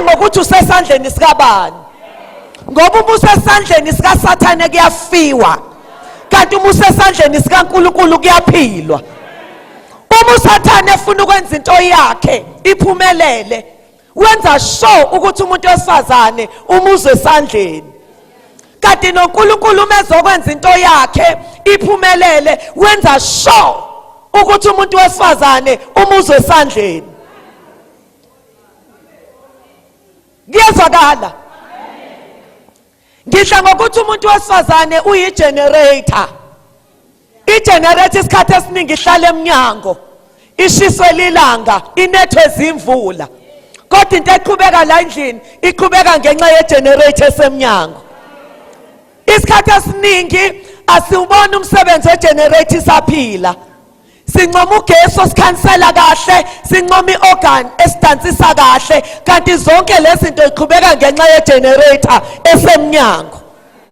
Ngokuthi usesandleni sikabani, ngoba uma usesandleni sikaSathane kuyafiwa, kanti uma usesandleni sikaNkulunkulu kuyaphilwa. Uma uSathane efuna ukwenza into yakhe iphumelele, wenza sure ukuthi umuntu wesifazane umuzwe esandleni, kanti noNkulunkulu uma ezokwenza into yakhe iphumelele, wenza sure ukuthi umuntu wesifazane umuzwe esandleni. Kuyezwakala? Ngidla ngokuthi umuntu wesifazane uyi-generator. I-generator isikhathi esiningi ihlala emnyango, ishiswe lilanga, inethwe zimvula, kodwa into eqhubeka la endlini iqhubeka ngenxa ye-generator esemnyango. Isikhathi esiningi asiwuboni umsebenzi we-generator isaphila. Sincoma ugesi osikhansela kahle, sincoma i-organ esidansisa kahle, kanti zonke lezi zinto ziqhubeka ngenxa ye-generator esemnyango.